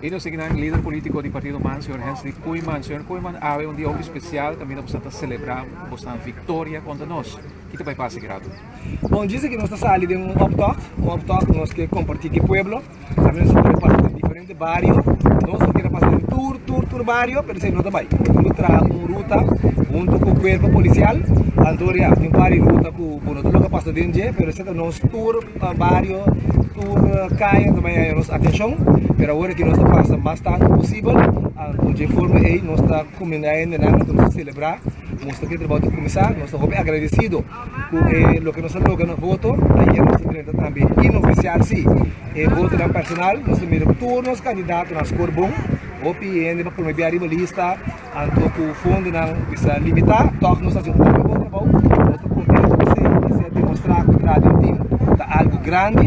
Y nos sigui nan lider politico di partido man, señor Hensley Koeiman. Señor Koeiman, awe un dia hopi especial, caminda boso ta celebra boso victoria contra nos. Ki ta bay pasa ki rato? Bon, djis aki nos ta sali den un optocht, un optocht ku nos ke kompartí ku e pueblo. Tambe nos ta bai pasa den diferente bario. Nos no kier a pasa den tur, tur, tur bario, pero esei no ta bai. Nos tin ku traha un ruta huntu ku kuerpo polisial. Anto ya, tin un par di ruta ku bo no ta logra pasa den dje, pero esei ta nos tur bario, tur kaya ta bai haña nos atenshon. Pero awor aki nos ta pasa mas tantu posibel. Anto dje forma ei nos ta kumindá hendenan, anto nos ta selebrá. Mustra ku e trabou ta kuminsá. Nos ta hopi agradesido ku e loke nos a logra na voto. Ayer nos a drenta tambe inofisial sí e votonan personal. Nos a mira ku tur nos kandidatonan a skor bon. Hopi hende pa prome bia riba lista anto ku fondonan bisa limitá tòg nos a hasi un hopi bon trabou. Nos ta kontento ku esei. Esei a demostrá ku traha den tim ta algu grandi.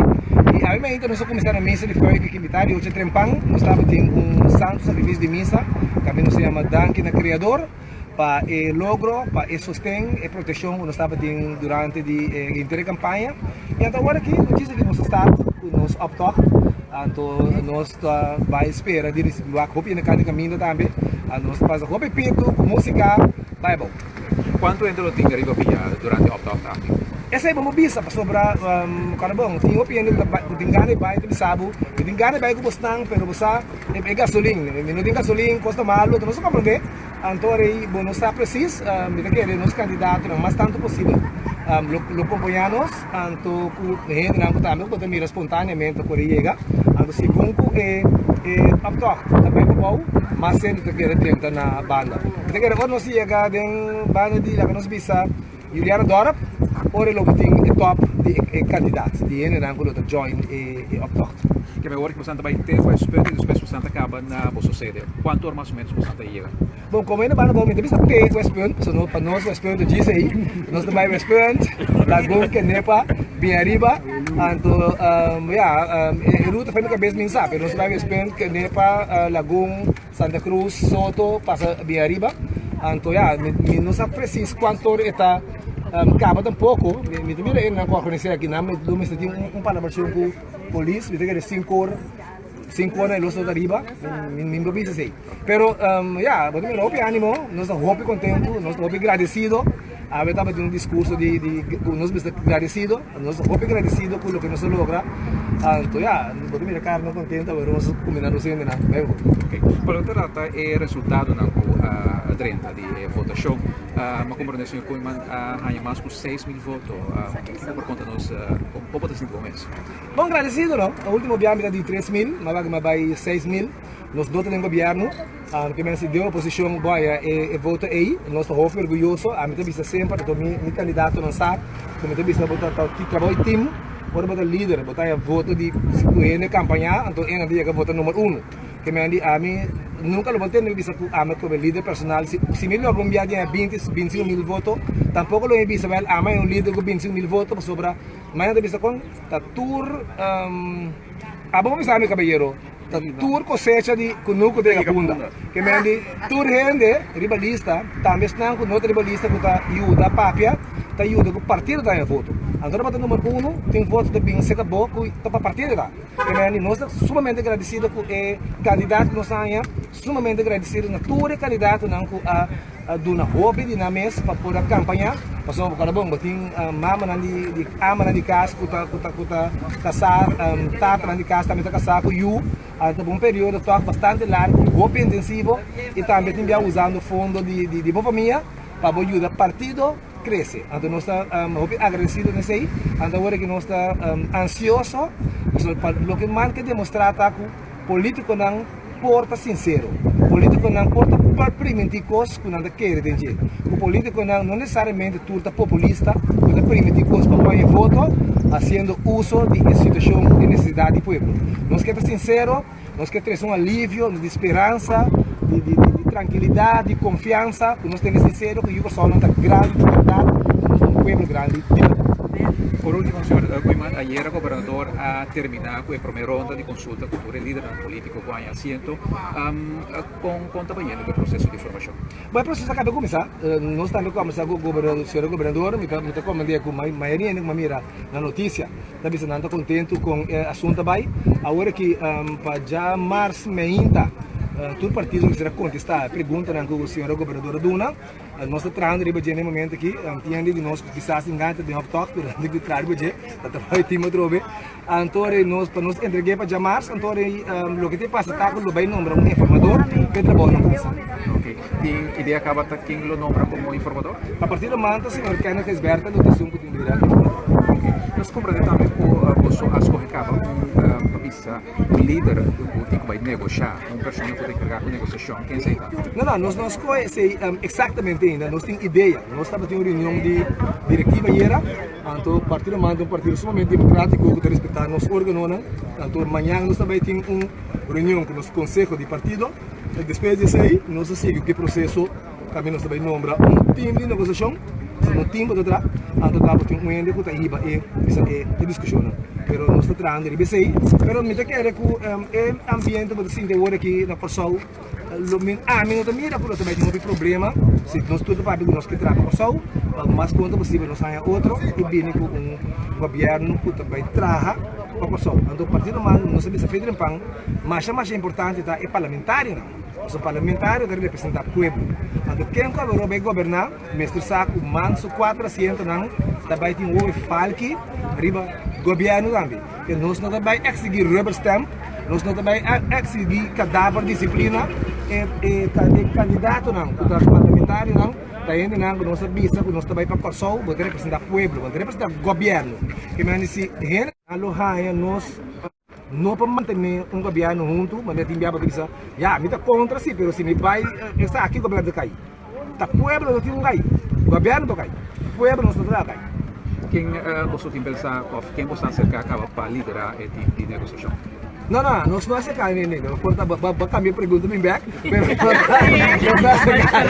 I awe mainta nos a kuminsá na misa di Fuik aki mitá di ocho trempan. Nos tabatin un santu sakrifisio di misa kaminda nos a yama danki na Kreador. pa e logro, pa e sosten, e protekshon ku nos tabatin durante di e henter e kampaña. I anto awor aki nos djis aki nos a start ku nos optocht, anto nos ta bai spera di risibi wak hopi hende kanta kaminda tambe, anto nos ta pasa hopi pitu ku musika bai abou. Kuantu hende lo tin riba bia durante e optocht aki? Esei bo por bisa pasobra kòrda bon tin hopi hende ku tin gana di bai ta bisa bo mi tin gana di bai ku bosnan pero bo sa e gasolin mi no tin gasolin kos ta malu anto nos ta komprende. Anto rei bo no sa presis, mi ta kere nos kandidatonan mas tantu posibel lo lo kompañá nos, anto ku hendenan ku tambe ku bo ta mira spontaneamente por e yega, anto segun ku e e optocht ta bai pabou mas hende ta kere drenta na banda. Mi ta kere ora nos yega den banda di laga nos bisa Juliana Dorp ora lo bo tin e top di e kandidat di hendenan ku lo ta join e e optocht. Ke mehor ku boso ta bai te Westpunt i despues boso ta kaba na boso sede. Kuantu ora mas o menos boso ta yega? Bon, komo hende banda bo mi ta bisa te Westpunt, pasobra no pa nos Westpunt ta djis ei. Nos ta bai Westpunt, Lagun, Kenepa, bin ariba. Anto ya, e ruta for mi kabes mi no sa, pero nos ta bai Westpunt, Kenepa, Lagun. Santa Cruz, Soto, pasa bien ariba. Anto ya, mi, mi no sa precies cuanto ora e ta um, caba tampoco. Mi, mi ta mira e nan cu organisa aki nan, mi lo mester tin un, un palabracion cu polis. Mi ta kere cinco ora, cinco ora e los ta ariba. Mi, mi, mi no bisa esey. Pero um, ya, bo ta mira hopi animo, nos ta hopi contento, nos ta hopi gradecido. Awe tabatin un discurso di, di, cu nos mester gradecido. Nos ta hopi gradecido cu loke nos a logra. Anto ya, bo ta mira cara nan contento, awor nos a cuminda nos hendenan. Bay bo. Ok. Pa loke ta trata e resultadonan cu a drenta di e votacion, mi a comprende señor Koeiman a haña mas cu 6000 voto. Kico por conta nos con bo ta sinti bo mes? Bon gradecido no. E ultimo bia mi ta di 3000, ma wak mi a bay 6000. Nos no ta den gobierno. Ke men si den oposicion bo haya e voto ey, nos ta hopi orguyoso. Ami ta bisa semper, anto mi mi candidatonan sa ku mi ta bisa bo ta ta trabou di team, ora bo ta lider bo ta haya voto di ku hende campaña, anto e nan ta yega vota numero uno. Ke men di ami nunca lo bo tende mi bisa ku ami komo lider personal, si si mi logra un bia di haya binti, bintisinko mil voto, tampoco lo mi bisa wel ami a un lider ku bintisinko mil voto pasobra mañana ta bisa kon ta tur abo por bisa mi cabayero. Ta tur kosecha di kunuku ta yega punda. Ke men di tur hende riba lista, tambe esnan ku no ta riba lista ku ta yuda papia, ta yuda ku partido ta haña voto. Anto ora bo ta numero uno, tin voto ta bin serka bo ku ta pa partido ta. Ke men di nos ta sumamente gradisido ku e kandidato ku nos a haña, sumamente gradisido na tur e kandidatonan ku a duna hopi di nan mes pa por a kampaña. Pasobra bo kòrda bon, bo tin mamanan di amanan di kas ku ta ku ta ku ta kasá, tatanan di kas tambe ta kasá ku yu. Anto ta un periodo tòg bastante largu, hopi intensivo i tambe tin bia usando fondo di di bo famia pa bo yuda partido krese. Anto nos ta hopi agradesido na esei. Anto awor aki nos ta ansioso pasobra pa loke man ke demostrá ta ku Politiconan por ta sincero. Politiconan por ta por priminti cos cu nan ta kere den dje. Cu politiconan no necesariamente tur ta populista cu ta priminti cos pa paña voto haciendo uso di e situacion y necesidad di pueblo. Nos ke ta sincero, nos ke trece un alivio di speransa, di di di trankilidad, di confiansa cu nos tene sincero cu yu Kòrsounan ta grandi di berdad, nos ta un pueblo grandi di berdad. Por ultimo, señor Koeiman, ayera gobernador a termina cu e prome ronda di consulta cu tur e lidernan politico cu haña asiento. Con con ta bayendo cu e proceso di formacion? Bo e proceso a caba cuminsa, nos tambe combersa cu gobernador, señor gobernador, mi ta mi ta comprende cu mayoria hende cu a mira na noticia ta bisa nan ta contento con e asunto a bay. Awor aki pa djamars meinta tur partido mester a contesta e preguntanan cu señor gobernador a duna. Nos ta trahando riba dje na e momento aki, tin hende di nos cu kisas tin gana ta den optocht pero nan tin cu traha riba dje, ta traha e team atrobe. Anto rei nos pa nos entreg'é pa djamars, anto rei loke ta pasa ta ku lo bai nombra un informador pa e trabou nan kuminsá. Ok, tin idea kaba ta ken lo nombra komo informador? Pa partido Manta señor Kenneth Gijsbertha lo ta esun ku tin bira informador. Ok, nos komprende tambe ku boso a skohe kaba un pa bisa un lider ku tin ku bai negoshá, un persona ku ta enkargá ku negosiashon, ken esei ta? No, no, nos no a skohe esei eksaktamente ainda, nos tin idea. Nos tabata tin un reunion di direktiva ayera. Anto Partido Man ta un partido sumamente democratico cu ta respecta nos organonan. Anto mañan nos ta bay tin un reunion cu nos conseho di partido. Y despues di esey nos ta sigui cu e proceso caminda nos ta bay nombra un team di negociacion. Pasobra un team bo ta traha, anto ta bo tin un hende cu ta hiba e bisa e discusionnan. Pero nos ta trahando riba esey. Pero mi ta kere cu e ambiente bo ta sinti awor aki na Corsou. Lo mi ami no ta mira ku lo ta bai tin hopi problema si nos tur ta papia ku nos ke traha pa Kòrsou pa mas pronto posibel nos haña otro i bini ku un gobièrnu ku ta bai traha pa Kòrsou. Anto Partido Man nos a bisa fe Trempan masha masha importante ta e parlamentarionan pasobra parlamentario ta representá pueblo. Anto ken ku awe bai goberná mester sa ku man su kuater asientonan ta bai tin hopi falki riba gobièrnu tambe. Ke nos no ta bai eksigí rubber stamp, nos no ta bai eksigí kadaver disiplina. E e kandidatonan ku ta parlamentarionan ta hendenan ku nos a bisa ku nos ta bai pa Kòrsou, bo ta representá pueblo, bo no ta representá gobièrnu. Ke mende si hendenan lo haña nos no pa mantené un gobièrnu huntu, manera tin bia bo ta bisa, ya mi ta kontra si, pero si mi bai esaki gobièrnu ta kai. Ta pueblo no tin un kai, gobièrnu por kai, pueblo no ta kai. Ken boso tin pensa of ken boso a aserka kaba pa lidera e team di negosiashon? No, no, nos no aserka ni ni, por ta bo kambia e pregunta mi bek, pero nos no aserka,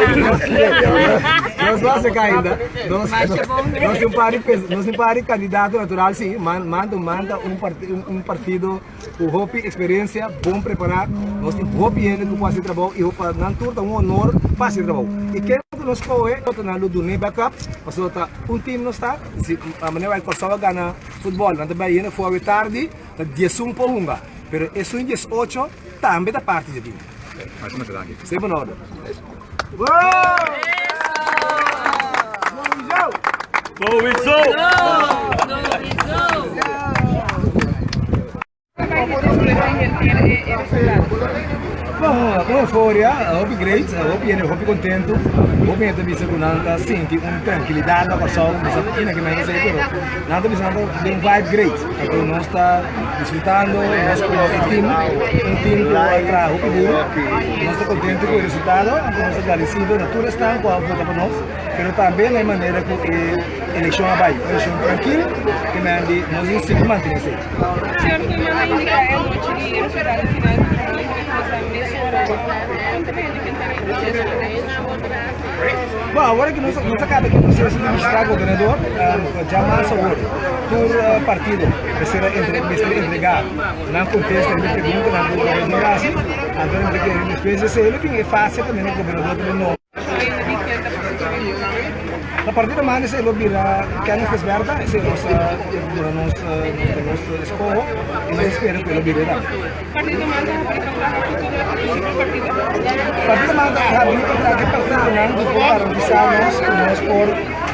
nos no aserka ainda, nos nos tin un par di nos tin un par di kandidato natural si, manda manda un partido Ku hopi eksperensia, bon prepará, nos tin hopi hende ku por hasi trabou i pa nan tur ta un honor pa hasi trabou. I ken ku nos skohe, otronan lo dun'é backup, pasobra ta un team nos ta. Si a manera bai Kòrsou a gana futbòl, nan ta bai hende for awe tardi, ta diesun por hunga, pero esun diesocho tambe ta parti di e team. Masha masha danki. Semper na orde. Bon euforia, hopi great, hopi hende hopi contento, hopi hende ta bisa cu nan ta sinti un trankilidad na Kòrsou, no sa kina ki nan ta esei pero nan ta bisa nan ta den vibe great, anto nos ta disfrutando, nos cu e team, un team cu a traha hopi duro, nos ta contento cu e resultado, anto nos ta agradecido na tur esnan cu a vota pa nos, pero tambe na e manera cu e eleccion a bay, un eleccion trankil, ki men di nos lo sigui mantene esei. Señor Koeman a indica e anochi di e resultado final cu ta bay comenzá mesora. Con ta bende ken ta e proceso di negociacion? Bon, awor aki nos a caba cu e proceso di busca gobernador. Ya mas awor tur partido mester mester entrega nan contesta riba e preguntanan cu e gobernador a haci. Anto despues di esey lo bin e fase caminda e gobernador ta bin nombra. A partir di mañana esei lo bira Kenneth Gesberta, esei nos a duna nos nos escoho y nos espera cu e lo bira enan. Partido Man ta habri pa traha cu tur e partido? Partido Man ta habri pa traha cu e partidonan cu por garantisa nos cu nos por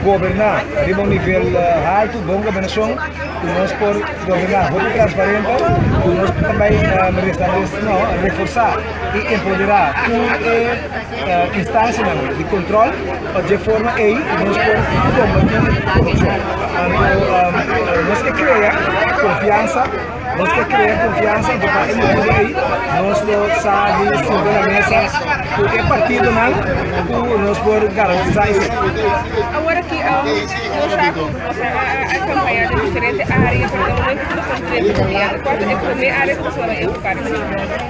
goberna riba un nivel halto, bon gobernacion, cu nos por goberna hopi transparente, cu nos por tambe restablece, no, reforsa y empodera tur e Instansianan di kontrol pa dje forma ei nos por kombatí korupshon. Anto nos ke krea konfiansa, nos ke krea konfiansa anto pa e motibu ei nos lo sa di sinta na mesa ku e partidonan ku nos por garantisá esei. Awor aki nos sa ku nos a kampaña den diferente área, pero den momento ku nos ta drenta gobièrnu, kua ta e promé área ku boso lo a enfoká den esei?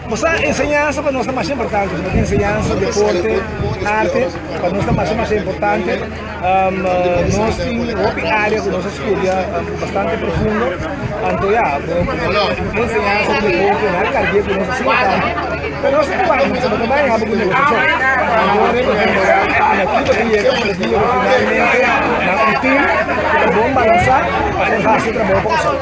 Bo sa, enseñansa pa nos ta masha importante. Pasobra enseñansa, deporte, arte, pa nos ta masha masha importante. Nos tin hopi área ku nos a studia bastante profundo. Anto ya, enseñansa ku deporte nan a karg'é ku nos asina tantu. Pero nos ta ku bai, pasobra ta bai habo ku negosiashon. Aki bo ta yega pa yega finalmente na un team ku ta bon balansá pa por hasi e trabou pa Kòrsou.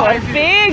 Por fin!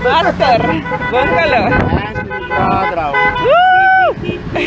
Master, bon calor. Woo!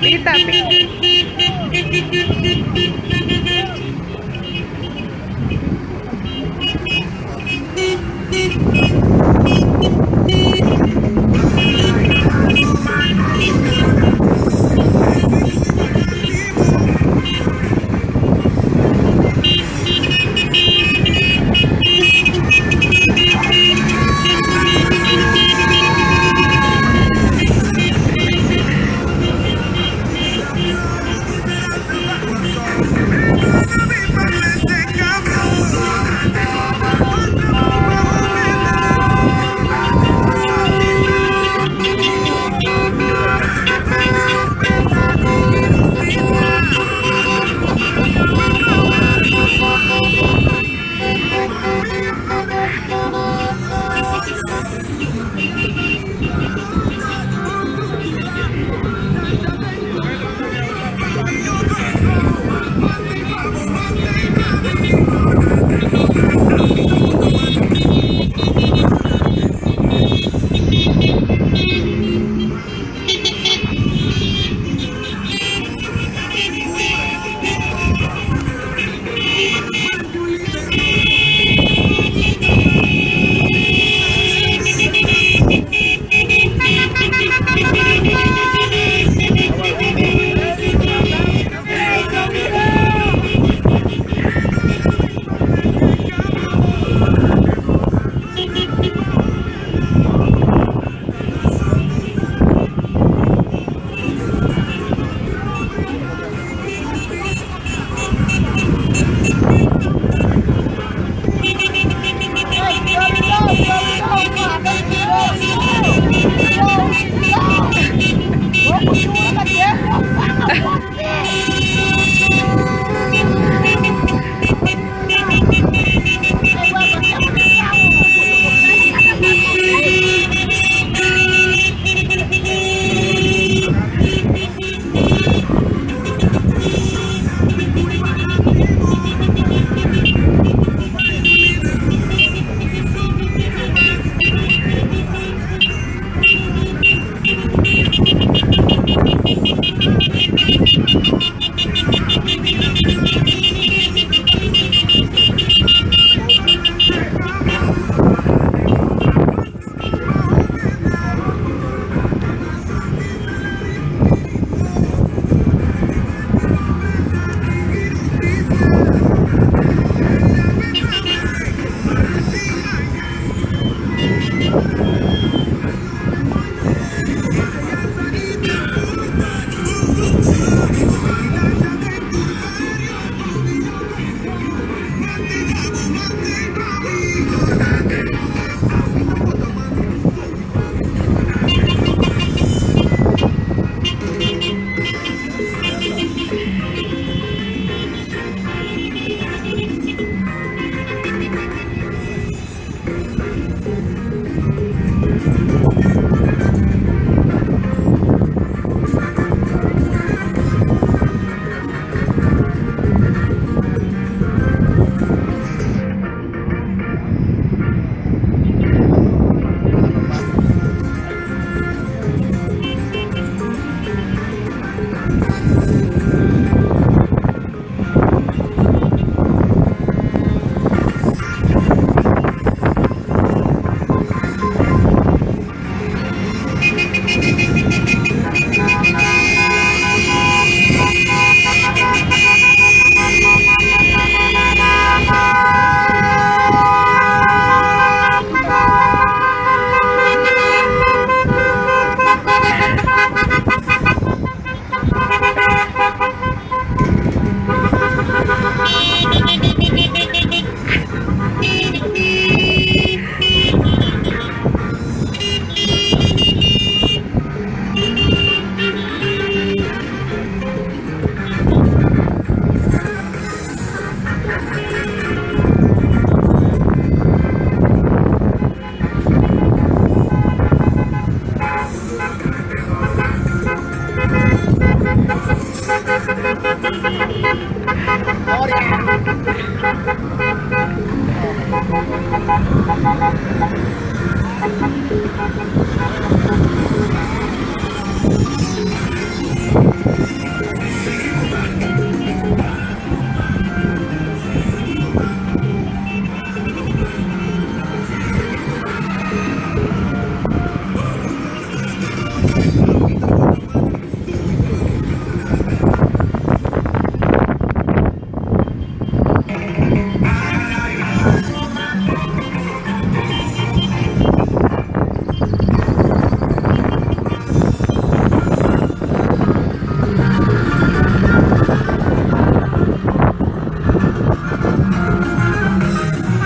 Pita, pita.